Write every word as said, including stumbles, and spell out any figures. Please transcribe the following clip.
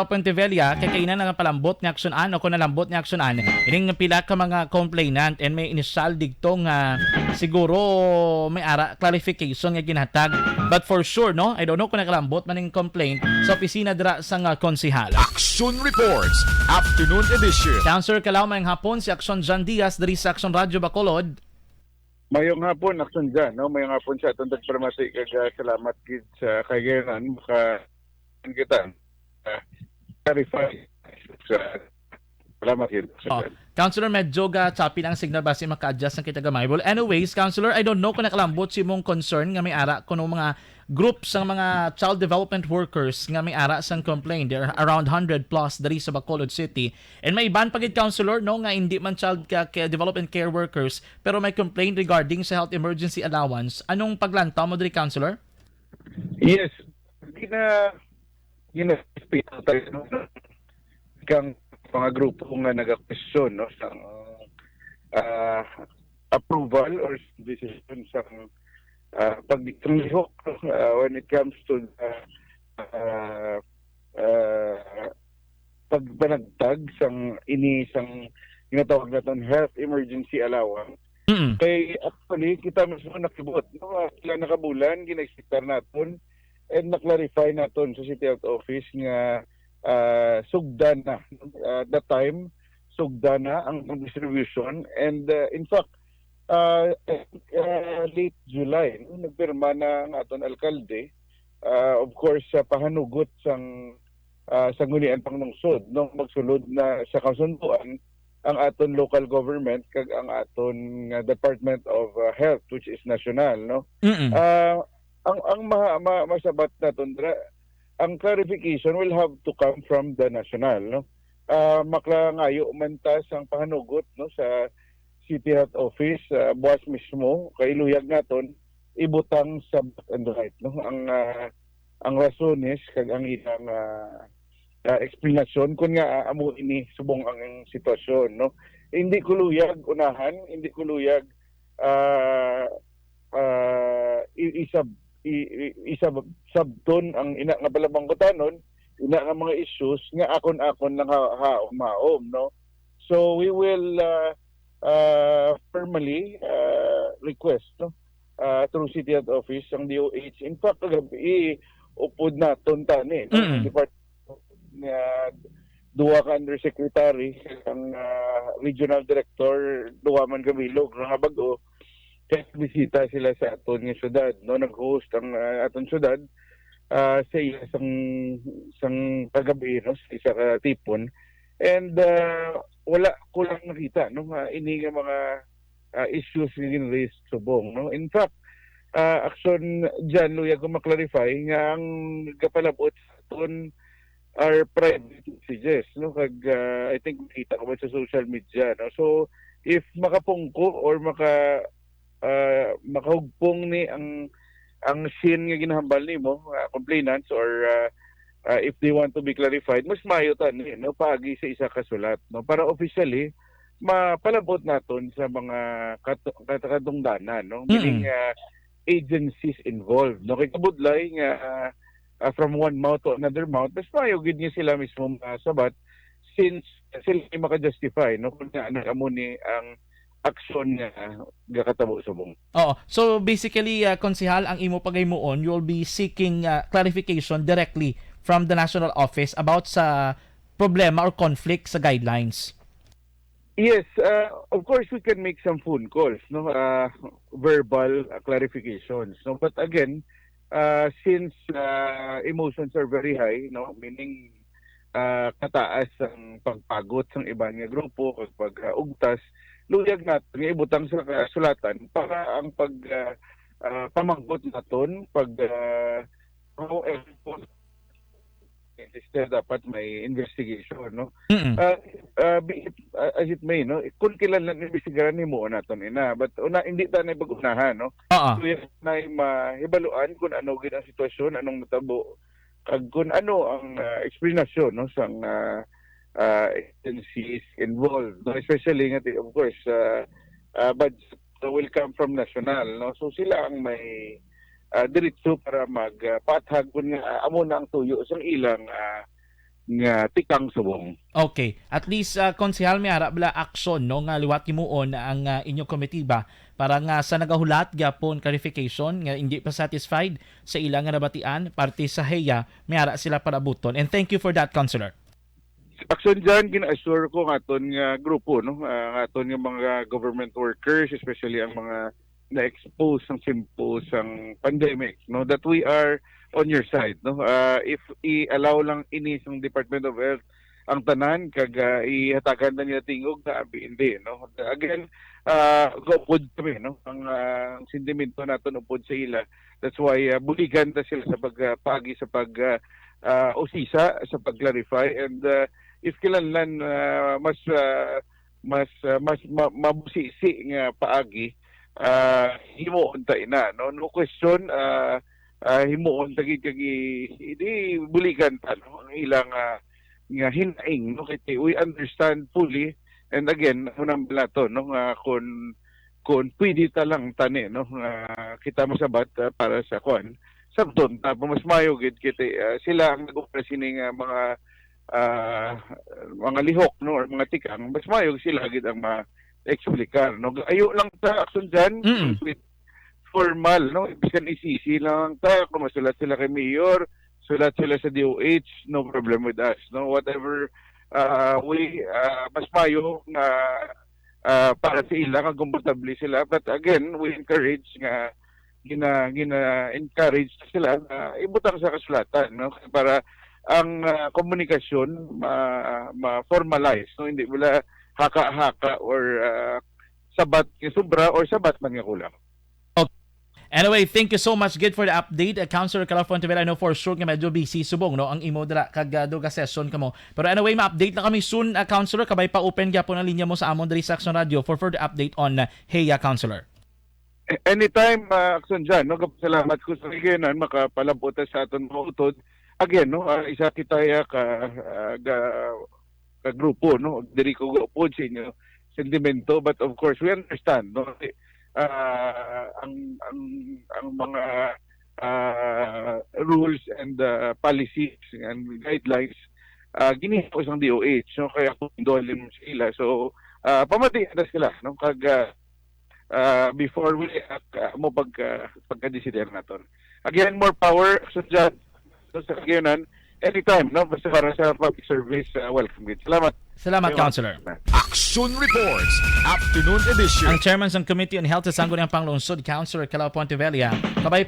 Puentevilla, kay kaina nagapalambot nga aksyonan o kung nalambot nga aksyonan ining pila ka mga complainant, and may inisyal didto nga siguro may ara clarification nga ginhatag. But for sure, no, I don't know kung nakalambot man ning complaint sa opisina dira sa nga konsehal. Action Reports, Afternoon Edition. Councilor Calao, mayong hapon, si Action John Diaz diri sa Action Radio Bacolod. Mayong hapon, Action John, no? Mayong hapon sa atong tagpalamati, kag, ah, salamat gid sa kahigayonan maka kita. Ah, clarify. Sa, salamat gid, Action Oh, John. Councilor, medyo ga choppy lang ang signal, basi maka-adjust lang kita gamay. Well, anyways, Councilor, I don't know kung nakalambot si mong concern nga may ara kuno mga group sang mga child development workers nga may ara sang complaint. There are around hundred plus diri sa Bacolod City. And may iban pa gid, Councilor, no, nga hindi man child ca- ca- development care workers, pero may complaint regarding sa health emergency allowance. Anong paglantaw mo diri, Councilor? Yes, gina ginaspita tayo, no? Kang mga grupo nga nagakwestiyon, no, sa, ah, approval or decision sa, ah, pag-, sa lihok, ah, when it comes to the, ah, ah, pagpanagtag sang ini sang ginatawag naton health emergency allowance. Mm. Kay actually, kita mismo nakibot, no? Ah, pila na ka bulan, gina-expectar naton and na-clarify naton sa City Health Office nga, ah, sugdan na. Ah, that time, sugdan na ang, ang distribution. And, ah, in fact, ah, ah, late July, no? Nagpirma na ang aton alkalde. Ah, of course, sa pahanugot sang, ah, Sangguniang Panglungsod, no? Magsulod na sa kasunduan ang aton local government kag ang aton nga Department of, uh, Health, which is national, no? Mm-mm. Ah, ang ang ma, ma, masabat naton dira, ang clarification will have to come from the national, no? Ah, makalangayo man ta sang pahanugot, no, sa City Health Office, ah, buwas mismo kay luyag naton ibutang sa black and white, no, ang, ah, ang rasones kag ang ilang, ah, ah, eksplanasyon kun nga, ah, amo ini subong ang sitwasyon, no? Hindi ko luyag unahan, hindi ko luyag, ah, ah, i- isab i- i- isab sabton ang ina nga palabanggutanon, ina nga mga issues nga akon-akon lang ha- haom-haom, no? So we will, ah, ah, formally, ah, request, no, ah, through City Health Office ang D O H. In fact, kagabi upod naton tani, no? Mm. Department nga duha ka undersecretary, ang, ah, regional director, duha man ka bilog, no, nga bag-o, kay bisita sila sa aton nga syudad, no? Nag-host ang, ah, aton syudad, ah, sa iya sang sang kagabi, no, sa isa ka tipon. And, ah, wala ko lang nakita, no, nga ini nga mga, ah, issues nga gin-raise subong, no. In fact, ah, Action John, luyag ko ma-clarify nga ang gapalabot sa aton are private messages, no, kag, ah, I think nakita ko man sa social media, no. So if makapungko or maka ah, makahugpong ni ang ang scene nga ginahambal nimo, ah, complainants, or, ah, ah, if they want to be clarified, mas maayo tani, no, paagi sa isa ka sulat, no, para officially mapalabot naton sa mga katu- kat- katungdanan, no, meaning, Mm. ah, agencies involved, no, kay kabudlay nga, ah, ah, from one mouth to another mouth, mas maayo gid nga sila mismo masabat since sila ay maka-justify, no, kung nga nag-amo ni ang aksyon nga gakatabo subong. Oo. So basically, uh, Konsehal, ang imo pagaymuon, you will be seeking, uh, clarification directly from the national office about sa problema or conflict sa guidelines. Yes, uh, of course we can make some phone calls, no, uh, verbal, uh, clarifications, no, but again, uh, since, uh, emotions are very high, no, meaning, uh, kataas ang pagpagot sang iban nga grupo kag pag-ugtas, luyag naton nga ibutang sa kasulatan para ang pag, uh, uh, pamangkot naton pag, uh, how Sister, dapat may investigation, no? Mm. Ah, ah, be it, ah, as it may, no? Kung kinahanglan imbestigaran, himuon naton ina. But una, hindi ta na pag-unahan, no? Oo. So, yan na yung mahibaluan kung ano gid ang sitwasyon, anong natabo, kag kung ano ang, ah, explanation, no, sang, ah, ah, agencies involved, no? Especially nga, of course, ah, ah, budget will come from national, no? So sila ang may, ah, diretso para mag, ah, pathag kun nga, ah, amo na ang tuyo sang ilang, ah, nga tikang subong. Okay. At least, ah, Konsehal, may ara bala aksyon, no, nga liwat himuon ang, ah, inyong komitiba para nga sa nagahulat gyapon clarification nga hindi pa satisfied sa ila nga nabatian parte sa heya, may ara sila palabuton. And thank you for that, Councilor. Aksyon dyan, gina-assure ko nga aton nga grupo, no, ah, nga aton nga mga government workers, especially ang mga na-expose sang simpo sang pandemic, no, that we are on your side, no. Ah, if i-allow lang ini sang Department of Health ang tanan kag, ah, ihatagan na nila tingog, na abi hindi, no. Again, ah, gaupod kami, no, ang, ah, ang sentimento naton upod sa ila. That's why, ah, buligan ta sila sa pag, ah, paagi sa pag, ah, ah, usisa, sa pag-clarify, and, ah, if kinahanglan, ah, mas, ah, mas, ah, mas ma- mabusisi nga paagi, ah, himuon ta ina, no? No question, ah, ah, himuon ta gid kag i- di buligan ta, no, ang ilang, ah, nga hinaing, no? Kay we understand fully, and again, unang balato, no, nga kung kung pwede ta lang tani, no, nga kita masabat, ah, para sa kuan, sabton ta, mas maayo gid kay, ah, sila ang nag-obra sini nga mga, ah, mga lihok, no, or mga tikang, mas maayo sila gid ang ma-explicar, no. Ayo lang ta aksyon dyan, Mm. with formal, no, bisan isisi lang ta, kung masulat sila kay mayor, sulat sila sa D O H, no problem with us, no, whatever, ah, we, ah, mas maayo nga, ah, para sa ila nga komportable sila. But again, we encourage nga gina gina-encourage sila na ibutang sa kasulatan, no, para ang, ah, komunikasyon ma ma-formalize, no, hindi wala haka-haka or, ah, sabat nga sobra or sabat man nga kulang. Anyway, thank you so much gid for the update, uh, Councilor Calafon Tavera. I know for sure nga medyo busy subong, no, ang imo dira kag, uh, duga session kamo. Pero anyway, ma-update na kami soon, uh, Councilor, kabay pa open gyapon ang linya mo sa amon diri sa Aksyon Radio for further update on, uh, heya, Councilor. A- Anytime, uh, Aksyon Jan, no? Salamat ko sa regionan, makapalabot sa aton mga utod. Again, no, uh, isa kita ya ka, uh, ga, ka grupo, no? Diri ko gaupod sa inyo sentimento, but of course, we understand, no? Ah, ang ang ang mga, ah, rules and, ah, policies and guidelines, ah, ginhimo sang D O H, no? Kaya kung dolim sila, so, ah, pamati na sila, no? Kag, ah, ah, before we react, ah, mo pag, ah, pagka-decider naton. Again, more power, Aksyon Jan, no, sa regionan, anytime, no? Basta para sa public service, ah, welcome gid. Salamat. Salamat, Salamat. Councilor. Action Reports, Afternoon Edition. Ang chairman sang Committee on Health sa Sangguniang Panglungsod, Councilor Calafon Tavera, kabay